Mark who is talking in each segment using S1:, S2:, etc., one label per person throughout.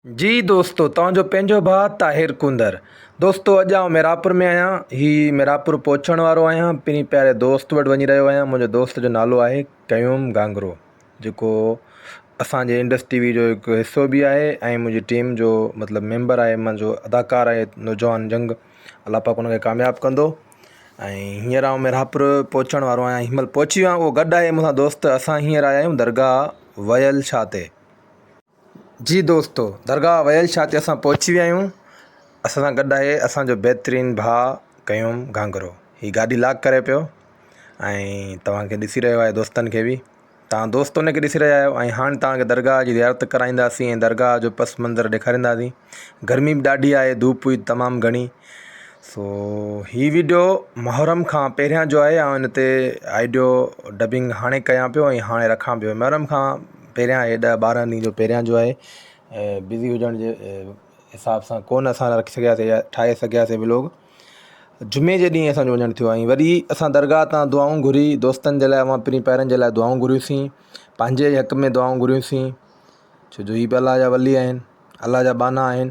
S1: جي دوستو توهان جو پنهنجو ڀاء طاهر ڪونڌر دوستو اڄ آئون ميراپور ۾ آهيان هي ميراپور پهچڻ وارو آهيان پرين پياري دوست وٽ وڃي رهيو آهيان منهنجو دوست جو نالو آهي قيوم گانگرو جيڪو اسانجي انڊس ٽي وي جو هڪ حصو به آهي ۽ منهنجي ٽيم جو مطلب ميمبر آهي منهنجو اداڪار آهي نوجوان جنگ الله پاڪ ان کي ڪامياب ڪندو ۽ هينئر آئون ميراپور پهچڻ وارو آهيان هن مهل پهچي ويو آهيان اهو گڏ آهي مون سان دوست اسان هينئر آيا آهيون درگاهه ويل شاهه تي. جي دوستو درگاهه ويل شاهه تي اسان پهچي ويا آهيون اسان سان گڏ آهي اسان جو بهترين ڀاء قيوم گهانگهرو هي گاڏي لاڪ ڪري پيو ۽ توهان کي ڏسي رهيو آهي دوستن کي به توهان دوست ان کي ڏسي رهيا آهيو ۽ هاڻي توهان کي درگاهه جي زيارت ڪرائينداسين ۽ درگاهه جو پس منظر ڏيکارينداسين گرمي به ڏاڍي آهي ڌوپ هئي تمام گهڻي سو هي ويڊيو محرم کان پهريان جو آهي آئون ان تي آڊيو ڊبنگ هاڻي ڪيان پيو ۽ هاڻي رکان پيو محرم کان پهريان هي ڏهه ٻارهن ڏينهن جو پهريان جو آهي ۽ بزي هجڻ جي حساب سان ڪونه اسان رکي سگهياسي يا ٺاهي سگهياسي ولاگ جمعي جي ڏينهن اسانجو وڃڻ ٿيو ۽ وري اسان درگاهه تان دعائون گهري دوستن جي لاء اوهان پرين پيارن جي لاء دعائون گهريوسين پنهنجي حق ۾ دعائون گهريوسين ڇو جو هي به الله جا ولي آهن الله جا ٻانها آهن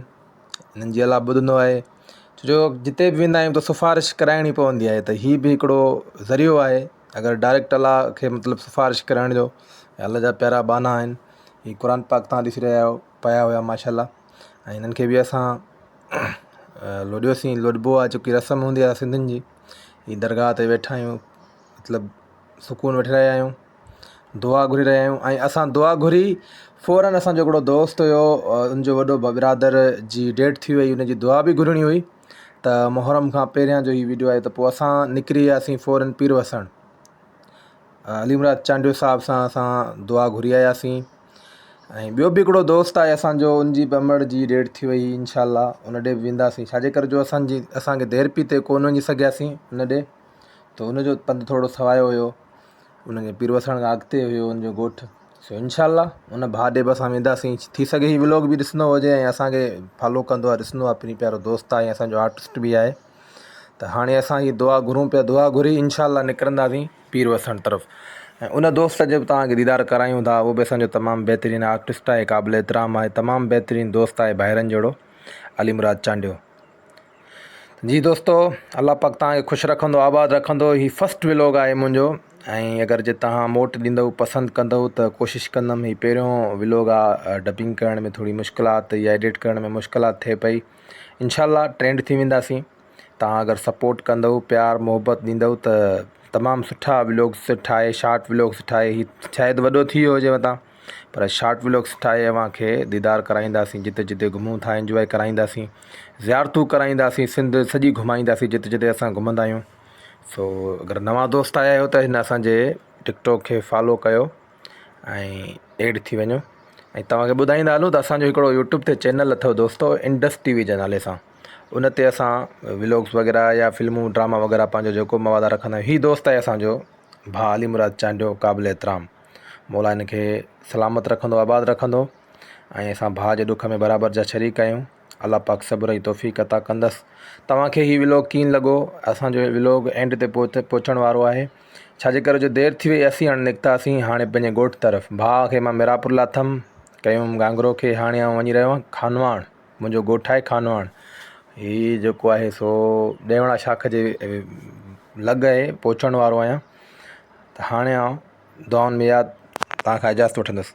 S1: انهن جي الله ٻڌندو آهي ڇو جو جتي به ويندا آهيون ته سفارش ڪرائڻي پوندي آهي ته هي به هڪڙو ذريعو آهي اگر ڊائريڪٽ الله کي مطلب سفارش ڪرائڻ جو الله جا پيارا ٻانها آهن هي قرآن پاڪ تان ڏسي رهيا آهيو پيا هيا ماشاء الله ۽ انهن کي به اسان لوڏيوسين لوڏبو آهي چونڪه رسم هوندي آهي سنڌين جي هي درگاهه تي ويٺا آهيون مطلب سڪون وٺي رهيا آهيون دعا گهري رهيا آهيون ۽ اسان دعا گهري فورن اسانجو هڪڙو دوست هيو ان جو وڏو برادر جي ڊيٿ ٿي وئي ان جي دعا به گهرڻي هئي ته محرم کان پهريان جو هي ويڊيو آهي ته پوء اسان نڪري وياسين فورن پير وسڻ علي مراد چانڊيو صاحب سان اسان دعا گهري آياسين ۽ ٻيو به هڪڙو دوست آهي اسانجو ان جي به امڙ جي ڊيٿ ٿي وئي انشاء الله ان ڏي به وينداسين ڇاجي ڪري جو اسانجي اسانکي دير پي تي ڪونه وڃي سگهياسين ان ڏي ته ان جو پنڌ ٿورو سوايو هيو ان کي پير وسڻ کان اڳتي هيو ان جو ڳوٺ سو انشاء الله ان ڀاء ڏي به اسان وينداسين ٿي سگهي هي ولاگ به ڏسندو هجي ۽ اسانکي فالو ڪندو آهي ڏسندو آهي پرين پيارو دوست آهي اسانجو آرٽسٽ به آهي ته هاڻي اسان هي دعا گهرون پيا دعا گهري انشاء الله نڪرنداسين پير وسڻ طرف ۽ ان دوست جو به توهان کي ديدار ڪرايون ٿا اهو به اسانجو تمام بهترين آرٽسٽ آهي قابل احترام آهي تمام بهترين دوست آهي ڀائرن جهڙو علي مراد چانڊيو جي دوستو الله پاڪ توهان کي خوش رکندو آباد رکندو هي فرسٽ ولاگ آهي منهنجو ۽ اگر جي توهان موٽ ڏيندو پسند ڪندو ته ڪوشش ڪندم هي پهريون ولاگ آ ڊبنگ ڪرڻ ۾ ٿوري مشڪلات يا ايڊٽ ڪرڻ ۾ مشڪلات ٿئي پئي انشاء الله ٽرينڊ ٿي وينداسين توهان اگر سپورٽ ڪندو پيار محبت ڏيندو ته تمام سٺا ولاگس ٺاهي شارٽ ولاگس ٺاهي هي شايد وڏو ٿي ويو هجي متان پر شارٽ ولاگس ٺاهي اوهان کي ديدار ڪرائينداسين جتي جتي گهمون ٿا انجواء ڪرائينداسين زيارتون ڪرائينداسين سنڌ سڄي گهمائينداسين جتي جتي اسان گهمندا آهيون سو اگر نوان دوست آيا آهيو ته هن اسانجي ٽڪ ٽاڪ کي فالو ڪيو ۽ ايڊ ٿي وڃو ۽ توهان کي ٻڌائيندا هلون ته اسانجو هڪڙو يوٽيوب تي چينل اٿو دوستو انڊس ٽي وي جي نالي سان ان تي اسان ولاگس وغيره يا فلمون ڊراما وغيره پنهنجو جيڪو مواد رکندا آهيون هي دوست آهي اسانجو ڀاء علي مراد چانڊيو قابل احترام مولا هن کي سلامت رکندو آباد رکندو ۽ اسان ڀاء جي ڏک ۾ برابر جا شريڪ آهيون الله پاڪ صبر جي توفيق عطا ڪندس توهان کي هي ولاگ ڪين لڳو اسان جو ولاگ اينڊ تي پهچڻ وارو آهي ڇا جي ڪري جو دير ٿي وئي اسين هاڻي نڪتاسين هاڻي پنهنجي ڳوٺ طرف ڀاء کي مان ميراپور لاٿم قيوم گانگرو کي هاڻي آئون وڃي رهيو آهيان خانواهڻ منهنجو ڳوٺ آهي خانواهڻ هي جيڪو آهي سو ڏيوڻا شاخ جي لڳ آهي پهچڻ وارو آهيان ته هاڻي آئون دعائن ۾ ياد توهان کان اجازت وٺندس.